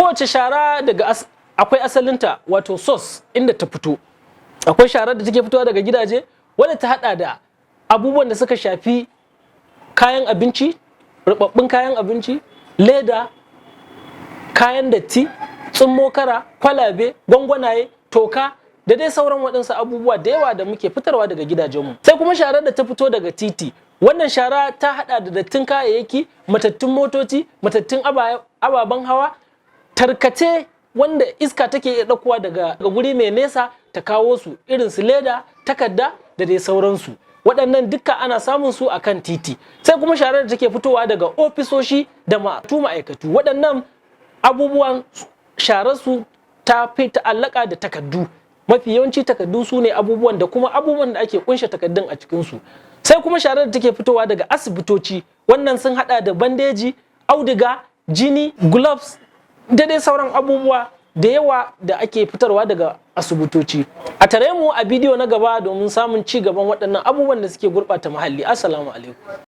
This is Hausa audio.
Kowace shara daga akwai asalinta, wato source, inda ta fito. Akwai sharar da take fitowa daga gidaje, wadda ta hada da abubuwan da suka shafi kayan abinci, rubabbun kayan abinci, leda, kayan datti, tsummokara, kwalabe, gwangwanaye, toka da dai sauran waɗansu abubuwa da yawa da muke fitarwa daga gidajenmu. Sai kuma sharar da ta fito daga titi. Wannan shara ta hada da dattin kayayyaki, matattun motoci, matattun ababen hawa, tarkace wanda iska take iya ɗaukowa daga guri mai nesa ta kawo su, irin su leda, takarda da dai sauransu. Waɗannan dukka ana samun su a kan titi. Sai kuma sharar da take fitowa daga ofisoshi da ma'aikatu. Waɗannan abubuwan shararsu ta fi ta'allaka da takardu. Mafi yawanci takardu su ne abubuwan da kuma abubuwan da ake kunshe takardun a cikinsu. Sai kuma sharar da take fitowa daga asibitoci. Wannan sun hada da bandeji, auduga, jini, gloves da dai sauran abubuwa da yawa da ake fitarwa daga asibitoci. A tare mu a bidiyo na gaba domin samun ci gaban waɗannan abubuwan da suke gurɓata muhalli. Assalamu alaikum.